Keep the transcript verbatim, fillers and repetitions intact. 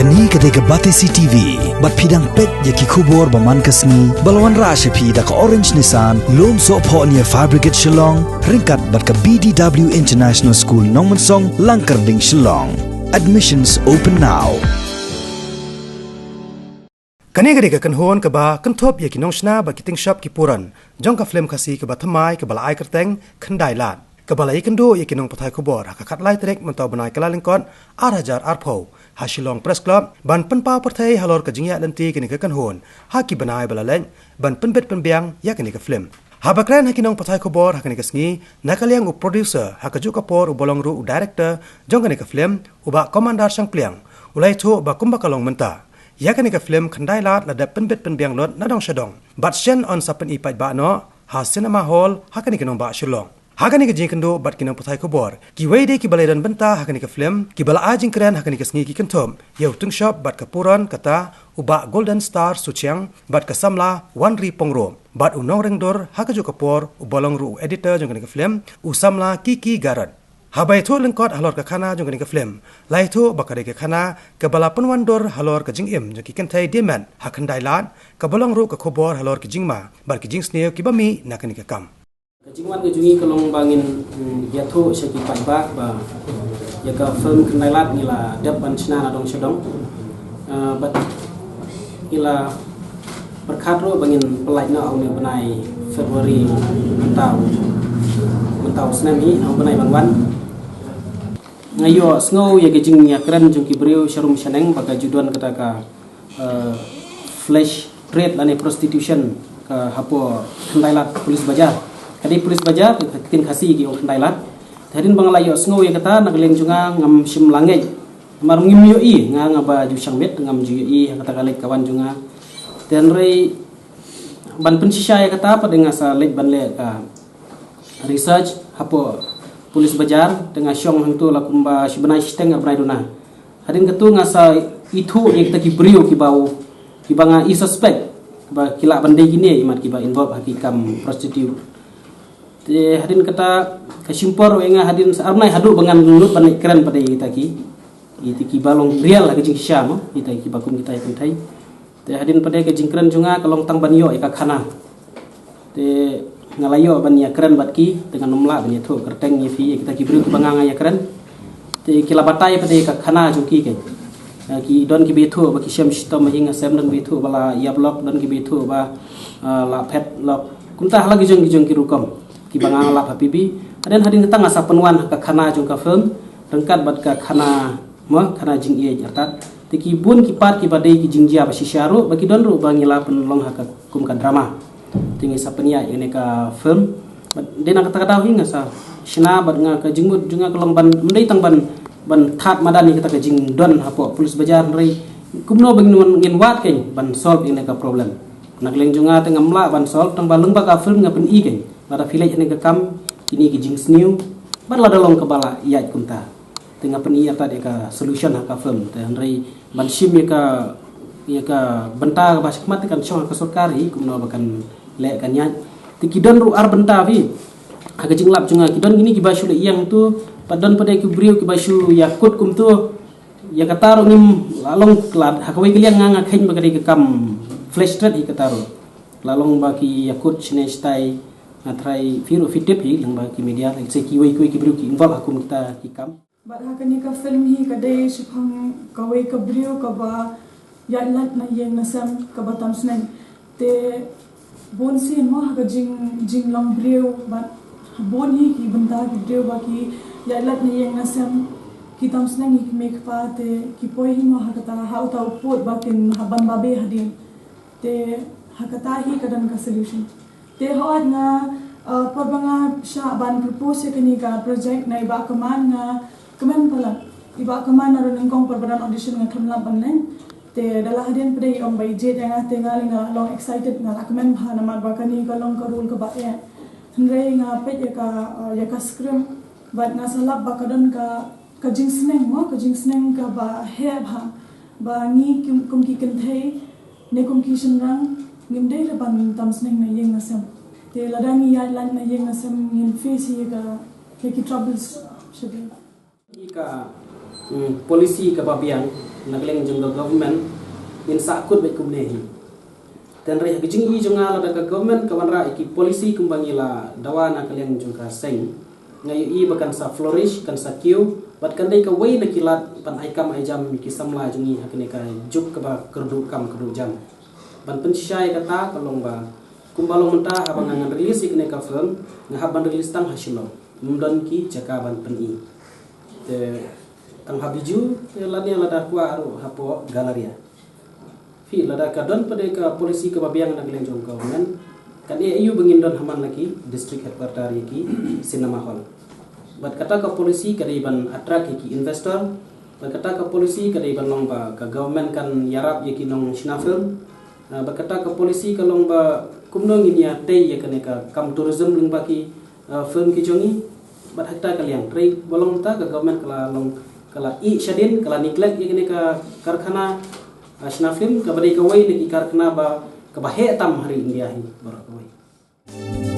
Kane ka dei ka Batesi T V, bad phi dang peit ïa ki khubor ba man ka sngi, ba la wanrah sha phi da ka Orange Nissan, Lumsohphoh near Fire Brigade Shillong, ryngkat bad ka B D W International School Nongmensong, Langkyrding, Shillong. Admissions open now. Kane ka dei ka kynhun kaba kynthup ïa ki nongshna bad ki tyngshop ki puron jong ka film Khasi kaba thymmai kaba la ai kyrteng Khyndai Lad, kaba la ïakynduh ïa ki nongpathai khubor ha ka khatlai tarik mynta u bnai Kyllalyngkot ar hajar arphew ha Shillong Press Club, ban pynpaw pyrthei halor ka jingïaid lynti kane ka kynhun ha ki bnai ba la leit, ban pynbit pynbiang ïa kane ka film. Haba kren ha ki nongpathai khubor ha kane ka sngi, na ka liang u producer, ha kajuh ka por uba long ruh u director jong kane ka film, u Bah Commander Shangpliang, u la ïathuh ba kumba ka long mynta, ïa kane ka film Khyndai Lad la dep pynbit pynbiang lut na dong sha dong, bad shen yn sa pyni paidbah noh ha cinema hall ha kane ka nongbah Shillong. Ha kane ka jingïakynduh bad ki nongpathai khubor, kiwei de kiba la ïadon bynta ha kane ka film, kiba la ai jingkren ha kane ka sngi, ki kynthup ïa u tyngshop bad ka puron, kata u Bah Golden Star Suchiang, bad ka samla Wanri Pongrum, bad u nongringdur ha kajuh ka por uba long ruh u editor jong kane ka film, u samla Kiki Garod. Haba ïathuh lyngkot halor ka khana jong kane ka film, la ïathuh ba ka dei ka khana kaba la pynwandur halor ka jingim jong ki kynthei diemet ha Khyndai Lad, kaba long ruh ka khubor halor ki jingma bad ki jingsniew kiba mih na kane ka kam. Ka jingwan ka jong ngi ka long ba ngin, mm, ïathuh sha ki paidbah ba ïa ka film Khyndai Lad ngi la dep ban shna na dong sha dong. Ah, bad ngi la pyrkhat ruh ba ngin pyllait noh ha une u bnai February mynta u, mynta u snem hi, ha u bnai ban wan. Nga ïohsngew ïa ka jingïakren jong ki briew sharum shaneng ba ka ju don kata ka, eh, flesh trade lane prostitution ka hapoh Khyndai Lad Police Bazar. Ka dei Police Bazar, ka ktien Khasi ki ong Khyndai Lad. Te hadien ba nga la ïohsngew ïa kata, na ka liang jong nga ngam shym la ngeit. Namar ngim ïohi, nga nga ba ju shang miet, ngam ju ïohi ha kata ka leit ka wan jong nga. Te hynrei ban pynshisha ïa kata pat nga sa leit ban leh ka research hapoh Police Bazar, te nga shong hangto la kumba shi bnai shiteng ar bnai duna. Hadien kata nga sa ithuh ïa kita ki briew kiba u, kiba nga i suspect ba ki lah ban dei kine, imat kiba involve ha ki kam prostitute. Te hadien kata ka shim por ïa nga hadien sa ar bnai haduh ba ngan lut ban leit kren pat ïa kita ki, ïa kita kiba long real ha ka jingshisha mo, ïa kita kiba kum kita ïa kynthei. Te hadien pat ka jingkren jong nga ka long tang ban ïoh ïa ka khana. Te nga la ïoh ban ïakren bad ki, te ngan ym lah ban ïathuh kyrteng ïa phi, ïa kita ki briew kiba nga nga ïakren. Te ki la batai pat ïa ka khana jong ki, ki, eh, ki don kiba ïathuh ba ki shem shitom ha ïing ha sem, don ba ïathuh ba la ïap lok, don kiba ïathuh ba, eh, la phet lok. Kumta ha la ki jong ki jong ki rukom kiba nga nga lap ha P B. Hadien hadien kata nga sa pynwan ha ka khana jong ka film, ryngkat bad ka khana, mo, khana jingïeit artat. Te ki bun ki part kiba dei ki jingjia ba shisha ruh, ba ki don ruh ba ngi la pynlong ha ka kum ka drama. Te ngi sa pynïaid ïa kane ka film. Bad dei na kata ka daw hi nga sa shna bad nga ka jingmut jong nga ka long ban, ym dei tang ban, ban thad madan ïa kata ka jingdon hapoh Police Bazar, hynrei kumno ba ngin wan, ngin wad kein ban solve ïa kane ka problem. Na ka liang jong nga te ngam lah ban solve, tang ba lyngba ka film nga pyni kein. Lada phi leit ha kane ka kam, kine ki jingsniew, bad lada long kaba la ïaid kumta, te nga pyni artat ïa ka solution ha ka film. Te hynrei ban shim ïa ka, ïa ka bynta kaba shakhmat te kan shong ha ka sorkar hi, kumno ba kan leh kan ïaid. Te ki don ruh ar bynta phi. Ha ka jinglap jong nga ki don kine kiba shu leh ïeng tu, pat don pat ki briew kiba shu ïakut kumtu. Ïa kata ruh ngim la long, la ha kawei ka liang nga nga kheiñ ba ka dei ka kam flesh trade hi kata ruh. La long ba ki ïakut shane shatai, nga tharai phi ruh phi tip hi lyngba ki media, lehse kiwei kiwei ki briew ki involve ha kum kita ki kam. Bad ha kane ka film hi ka dei shaphang kawei ka briew kaba ïaid lait na ïing na sem, kaba tam sneng. Te bun sien mo ha ka jing, jinglong briew, bad bun hi ki bynta ki briew ba ki ïaid lait na ïing na sem, ki tam sneng ïa ki kmie kpa, te ki poi hi mo ha kata, ha uta u pud ba kin hap ban babe hadien. Te ha kata hi ka don ka solution. Te hooid nga, uh, por ba nga shah ban propose ïa kane ka project na i Bah Kaman, nga kmen palat. I Bah Kaman naduh nyngkong por ba don audition nga khlem lap ban leh. Te da la hadien pat i ong ba i jied ïa nga, te nga lei nga la long excited, nga la kmen bha namar ba kane ka long ka role kaba eh. Hynrei nga peit ïa ka, uh, ïa ka script bad nga sa lap ba ka don ka, ka jingsneng mo, ka jingsneng kaba heh bha. Ba ngi kum, kum ki kynthei ne kum ki shynrang, ngim dei ruh ban tam sneng na ïing na sem. Te lada ngi ïaid lait na ïing na sem ngin face ïa ka, ïa ki troubles shibun. Ïa ka, mm, policy kaba biang, Na ka liang jong ka government ngin sahkut bad kumne hi. Tangba ha ka jingïohi jong nga, lada ka government ka wanrah ïa ki policy kumba ngi la dawa na ka liang jong ka seng, nga ïohi ba kan sa flourish, kan sa kiew bad kan dei kawei na ki lad ban ai kam ai jam ïa ki samla jong ngi ha kane ka juk kaba kyrduh kam kyrduh jam. Ban pynshisha ïa kata ka long ba kumba long mynta, haba nga ngan release ïa kane ka film, nga hap ban release tang ha Shillong, ym don ki jaka ban pyni. Te tang ha Bijou te lane lada kwah ruh hapoh Galleria. Phi, lada ka don pat ka policy kaba biang na ka liang jong government, kan ïa ïoh ba ngin don ha man la ki district headquarter ïa ki cinema hall. Bad kata ka policy ka dei ban attract ïa ki investor. Bad kata ka policy ka dei ban long ba ka government kan ïarap ïa ki nongshna film. Ah, bad kata ka policy ka long ba kumno ngin ïa tei ïa kane ka kam tourism lyngba ki, ah, film ki jong ngi. Bad ha kata ka liang, hynrei ba long mynta ka government ka la long, ka la ïeh shadien, ka la neglect ïa kane ka karkhana, ah, shna film, kaba dei kawei na ki karkhana ba, kaba heh tam ha ri India hi baroh kawei.